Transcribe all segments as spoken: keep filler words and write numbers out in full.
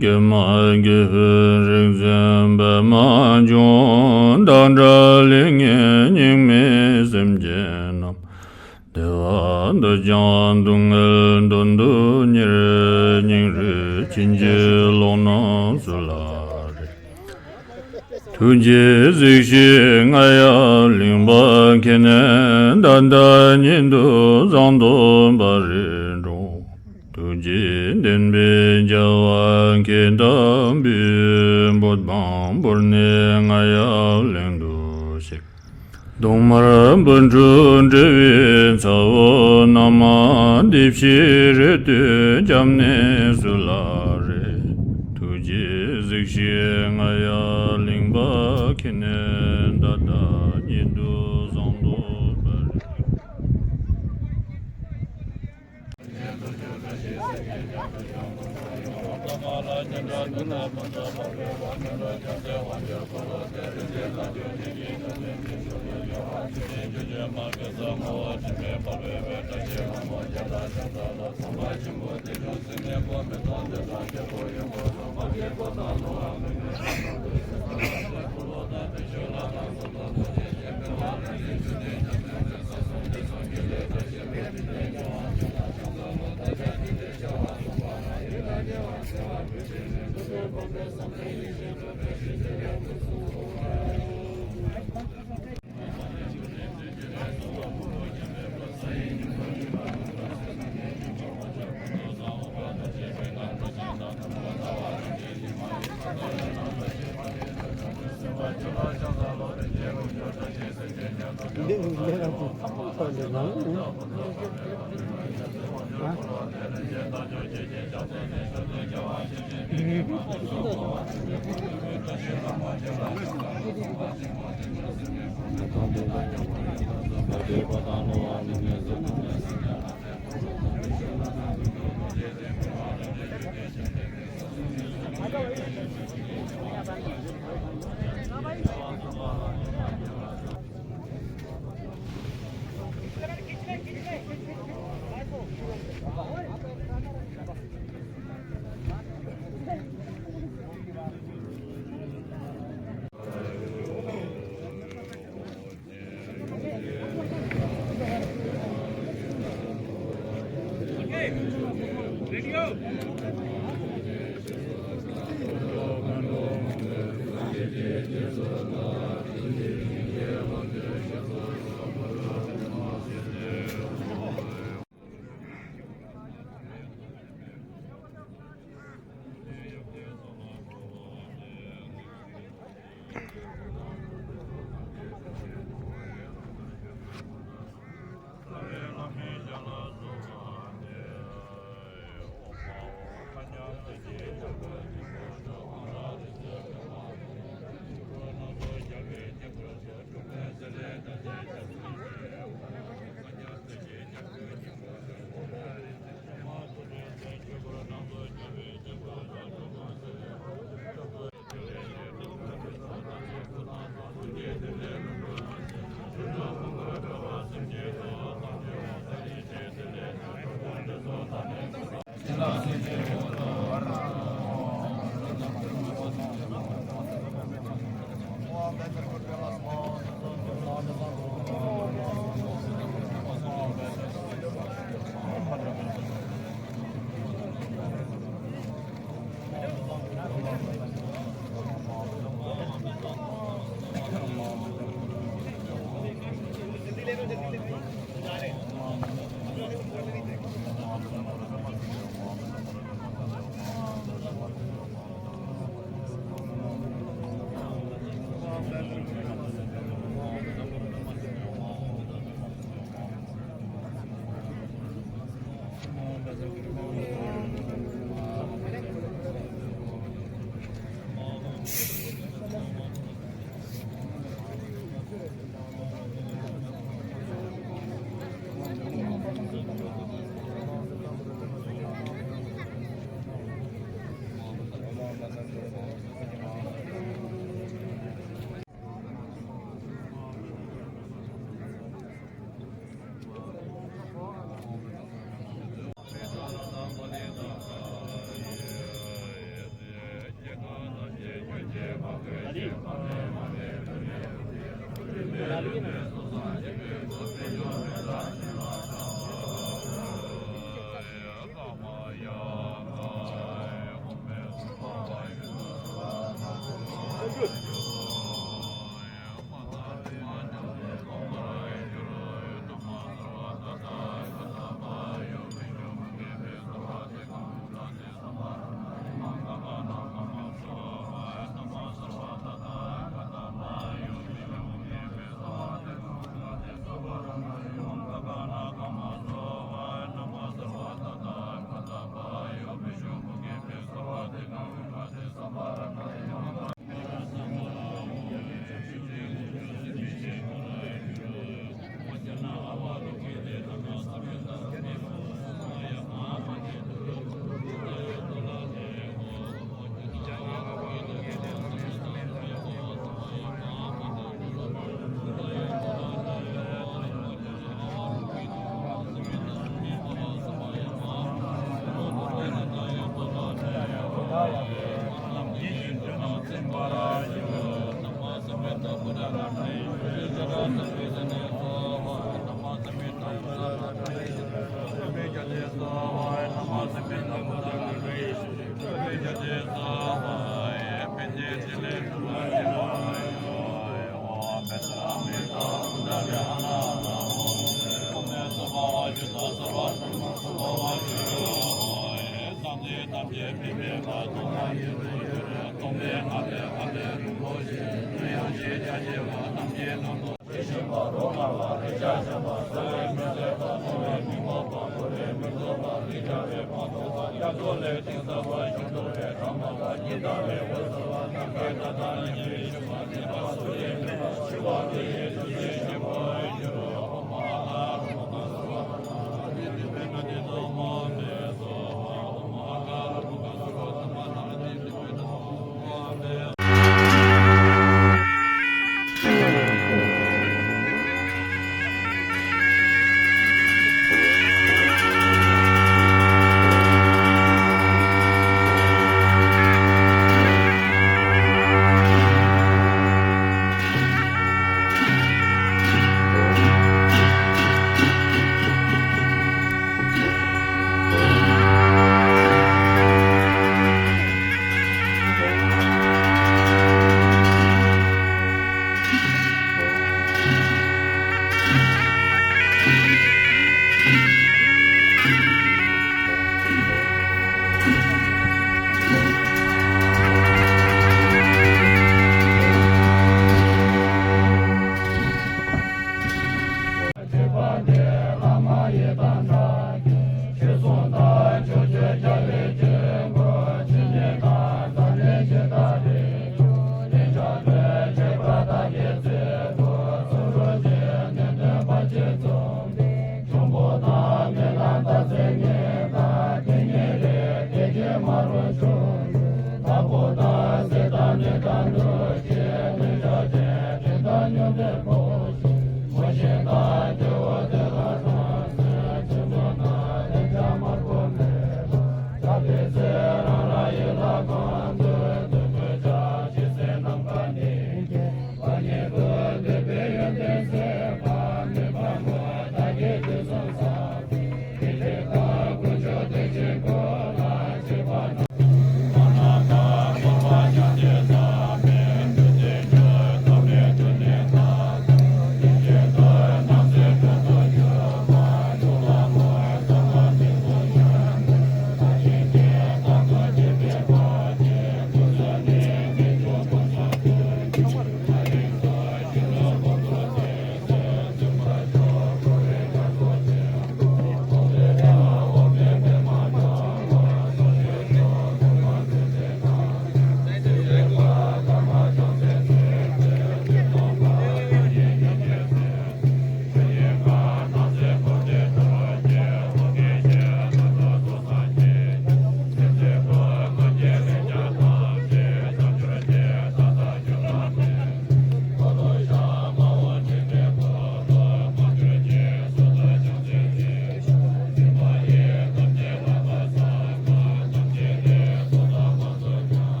ཀྱེ་མ་ཀྱེ་ཧུད་རིག་འཛིན་པདྨ་འབྱུང་། བདག་འདྲ་ལས་ངན་སྙིགས་མའི་སེམས་ཅན་རྣམས། བདེ་བ་འདོད་ཀྱང་སྡུག་བསྔལ་དོན་དུ་གཉེར། སྙིང་རུས་ཅན་གྱི་ལོག་རྣམས་སུ་ལ་རེག་ཐུགས་རྗེས་གཟིགས་ཤིག་རྔ་ཡབ་གླིང་པ་ཁྱེད། ནད་བདག་ཉིད་དུ་བཟང་དུ་འབར་རིམ་འགྲོ། ཐུགས་རྗེས་བསྟན་པའི་རྒྱལ་བ་ཁྱེད་དམ་པའི། བོད་འབངས་བོར་ནས་རྔ་ཡབ་གླིང་དུ་གཤེགས། གདོང་དམར་སྤུན་དྲུག་འབྲེལ་བའི་ཚ་བོ་རྣམས། སྡེ་བཞིའི་རེ་ལྟོས་སྐྱབས་གནས་སུ་ལ་རེག་ཐུགས་རྗེས་གཟིགས་ཤིག་རྔ་ཡབ་གླིང་པ་ཁྱེད། ནད་བདག་ཉིད་དུ་བཟང་དུ་འབར།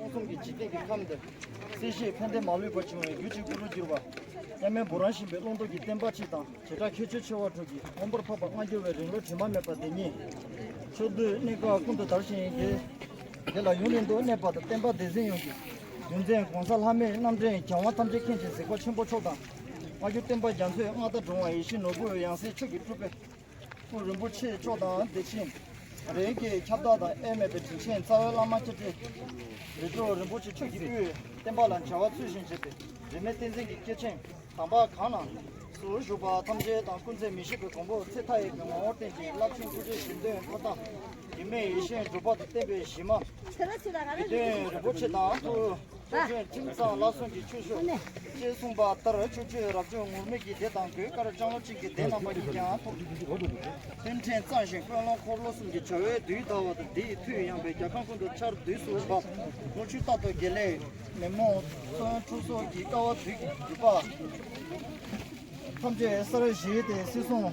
སྟོང་གསུམ་གྱི་འཇིག་རྟེན་གྱི་ཁམས་འདིར། སྲིད་ཞིའི་ཕན་བདེ་མ་ལུས་པ་འབྱུང་བའི་རྒྱུ་གཅིག་པུ་རུ་གྱུར་པ། མཉམ་མེད་འབུམ་རམས་ཤིང་པའི་ཀློང་རྡོལ་གྱི་བསྟན་པ་སྤྱི་དང་བྱེ་བྲག་ཁྱད་ཆོས་ཆེ་བ་དྲུག་གི་དབང་པོར་ཕབ་པ་སྔ་འགྱུར་བའི་རིང་ལུགས་དྲི་མ་མེད་པ་དེ་ཉིད། ཕྱོགས་དུས་གནས་སྐབས་ཀུན་ཏུ་དར་ཞིང་རྒྱས། དེ་ལ་ཡུན་རིང་དུ་གནས་པ་དང་བསྟན་པ་སྡེ་ཚན་ཡོངས་ཀྱི་རྒྱུན་འཛིན་ྋགོང་ས་ལྷ་མིའི་རྣམ་འདྲེན་རྒྱལ་དབང་ཐམས་ཅད་མཁྱེན་ཅིང་གཟིགས་པ་ཆེན་པོ་མཆོག་དང་། སྔ་འགྱུར་བསྟན་པ་རྒྱ་མཚོའི་མངའ་བདག་འབྲོང་བ་ཡིད་བཞིན་ནོར་བུ་ཡང་སྲིད་ཆོས་ཀྱི་སྤྲུལ་པའི་སྐུ་རིན་པོ་ཆེ་མཆོག་དང་དེ་བཞིན་རིགས་ཀྱི་ཁྱབ་བདག་དང་དབྱེར་མེད་པའི་དྲིན་ཅན་རྩ་བའི་བླ་མ་སྐྱབས་རྗེ་རི་ཁྲོད་རིན་པོ་ཆེ་མཆོག་གི་དབུས་བསྟན་པ་ལ་བྱ་བ་ཚུལ་བཞིན་བྱེད་པའི་རིས་མེད་བསྟན་འཛིན་གྱི་སྐྱེས་ཆེན་དམ་པ་གང་ན་སུ་བཞུགས་པ་ཐམས་ཅད་དང་སྐུ་ཚེ་མི་ཤིགས་པའི་གོང་བུ་ཚེ་མཐའ་ཡས་པའི་ངོ་བོར་བརྟེན་ཅིང་རླབས་ཆེན་སྐུ་ཕྲེང་བཞི་མདོའི་མཐའ་དག་གེགས་མེད་ཡེ་ཤེས་འགྲུབ་པ་དང་བསྟན་པའི་གཞི་མ་རྒྱུད་དོན་རིན་པོ་ཆེ་དང་ཐུགས། ཆོས་སྤྱོད་ཁྲིམས་གཙང་ལ་སོགས་ཀྱི་ཆོས་ཕྱོགས། ཅེས་གསུངས་པ་ལྟར་ཕྱོགས་བཅུའི་རབ་བྱུང་ངུར་སྨྲིག་གི་སྡེ་དང་གོས་དཀར་ལྕང་ལོ་ཅན་གྱི་སྡེ་རྣམ་པ་གཉིས་ཀྱང་ཐོབ། སྟོན་ཕྲེང་གཙང་ཞིང་ཀུན་སློང་འཁོར་ལོ་གསུམ་གྱི་བྱ་བས་དུས་འདའ་བ་དང་། དེ་ཡི་མཐུ་ཡངས་པའི་རྒྱལ་ཁམས་ཀུན་ཏུ་ཆར་དུས་སུ་འབབ། དངུལ་ཆུ་རྟག་ཏུ་རྒྱལ་ལེ་མེ་མོ་མཚོན་འཁྲུག་སོགས་ཀྱི་དཀའ་བ་དུས་ཀྱི་རྒྱུད་པ། ཐམས་ཅད་སར་བཞེས་ཏེ་སྲིད་གསུམ་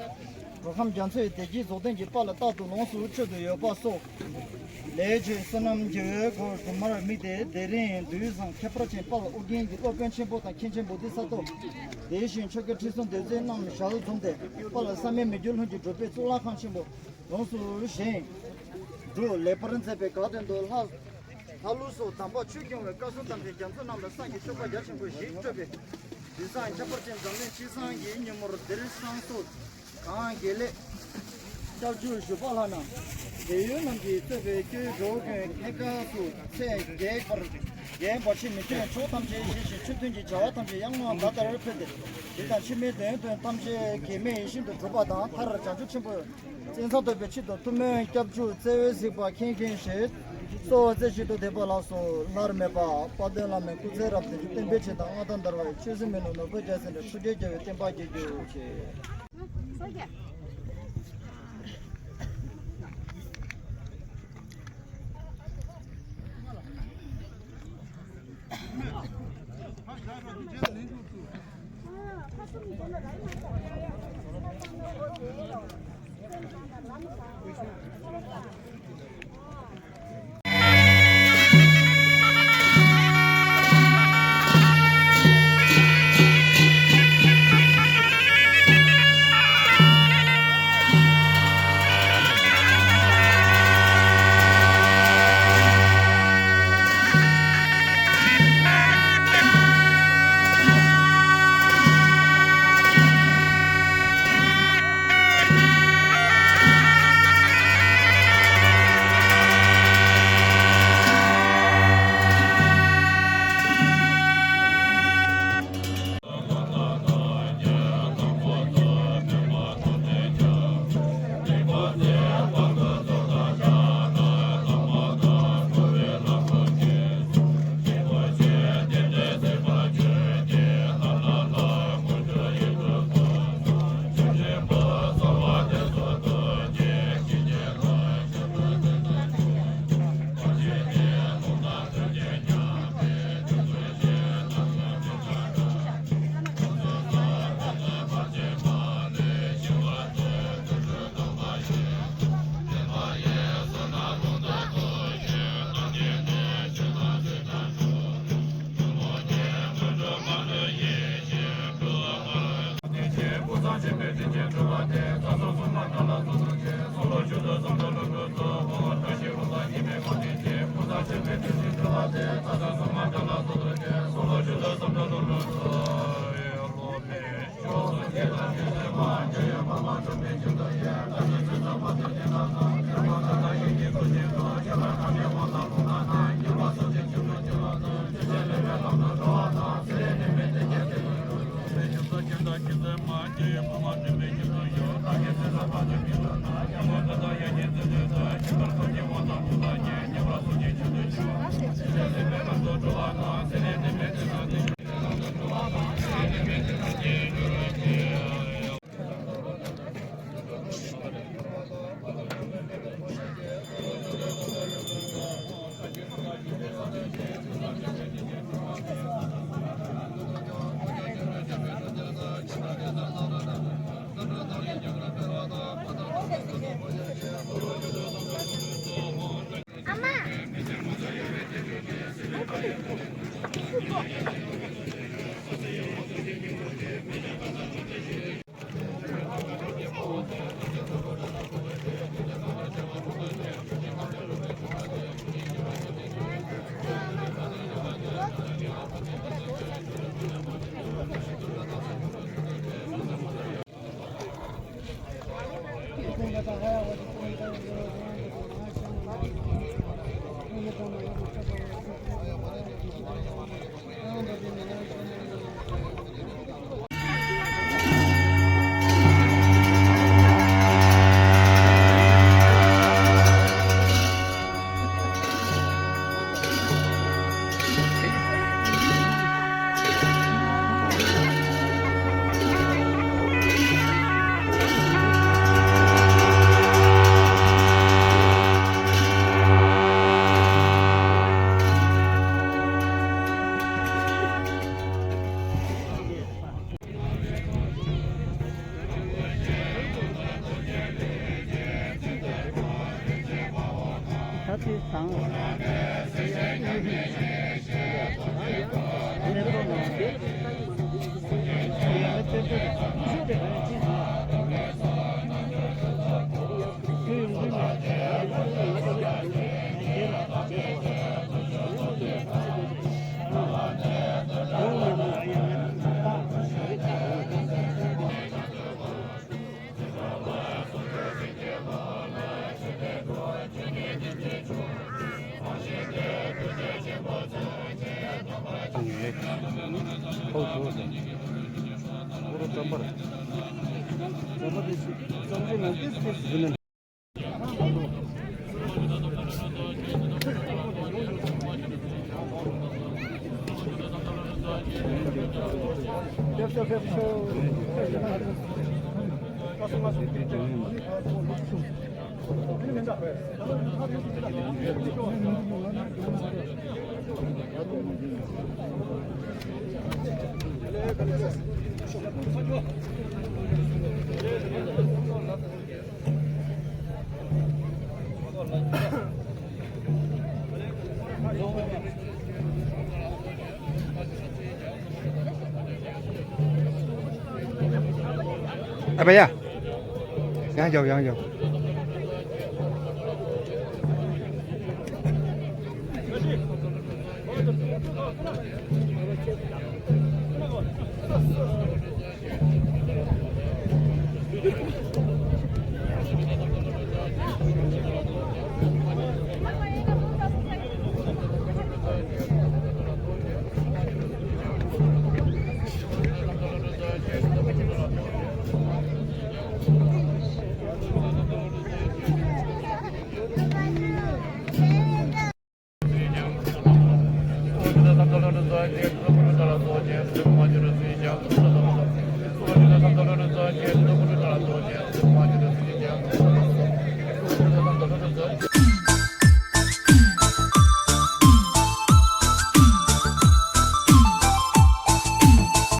འགྲོ་ཁམས་རྒྱ་མཚོའི་བདེ་སྐྱིད་རྫོགས་ལྡན་གྱི་དཔལ་ལ་རྟག་ཏུ་ལོངས་སུ་སྤྱོད་དུ་ཡོད་པ་སོགས། ལས་ཀྱི་བསོད་ནམས་རྒྱལ་བའི་སྒོ་དུ་མར་དམིགས་ཏེ་དེ་རིང་དུས་བཟང་ཁྱད་པར་ཅན་དཔལ་ཨོ་རྒྱན་གྱི་སློབ་དཔོན་ཆེན་པོ་དང་མཁན་ཆེན་བོ་དྷི་ས་ཏྭ། དེ་བཞིན་ཆོས་རྒྱལ་ཁྲི་སྲོང་ལྡེ་བཙན་རྣམས་ཞལ་འཛོམས་ཏེ་དཔལ་བསམ་ཡས་མི་འགྱུར་ལྷུན་གྱིས་གྲུབ་པའི་གཙུག་ལག་ཁང་ཆེན་པོ་ལོངས་སུ་བཞེངས། འབྲུག་ལེགས་པར་མཛད་པའི་དགའ་སྟོན་དུ་ལྷ། ལྷ་ཀླུ་སོགས་དམ་པ་ཆོས་སྐྱོང་བའི་བཀའ་སྲུང་དམ་ཅན་རྒྱ་མཚོ་རྣམས་ལ་བསང་གི་མཆོད་པ་རྒྱ་ཆེན་པོ་ཞིག་སྤྲོད་པས། དུས་བཟང་ཁྱད་པར་ཅན་འཛམ་གླིང་སྤྱི་བསང་གི་ཉིན་མོར་འདིར་བསང་གསོལ། གང་དགེ་ལེགས་སྐྱབས་འཇུག་ཞུ་བ་ལྷ་ན། དད་ཡོན་རྣམས་ཀྱིས་གཙོས་པའི་སྐྱེ་བོའི་འགྲོ་ཀུན་ཁྱེད་དགའ་སུ་ཚེ་རྒྱས་པར་རྒྱས་པར་ཆེ་མི་སྐྱོན་ཕྱོགས་ཐམས་ཅད་ཞི་ཞིང་ཆོས་མཐུན་གྱི་བྱ་བ་ཐམས་ཅད་ཡར་ངོའི་ཟླ་ལྟར་འཕེལ་ཏེ། དེ་དང་ཕྱི་མའི་དོན་དོན་ཐམས་ཅད་གེགས་མེད་ཡིད་བཞིན་དུ་འགྲུབ་པ་དང་། མཐར་བྱང་ཆུབ་ཆེན་པོའི་བཙན་ས་ཐོབ་པའི་ཆེད་དུ་ཐུགས་སྨོན་སྐྱབས་འཇུག་བརྩེ་བས་གཟིགས་པ་མཁྱེན་མཁྱེན་ཞེས་གསོལ་བ་རྩེ་གཅིག་ཏུ་འདེབས་པ་ལགས་སོ། སླར་མེད་པ་དཔལ་ལྡན་བླ་མའི་སྐུ་ཚེ་རབ་བརྟན་ཅིང་བསྟན་པའི་ཆོས་དང་མངའ་ཐང་དར་བའི་ཆོས་སྲིད་མི་ལུས་ནོར་བུ་རྒྱལ་མཚན་དང་ཐུགས་རྗེ་རྒྱལ་བའི་བསྟན་པ་རྒྱས་གྱུར་ཅིག། ཨ་ཕ་ཡ། ཡང་རྒྱོབ་ཡང་རྒྱོབ།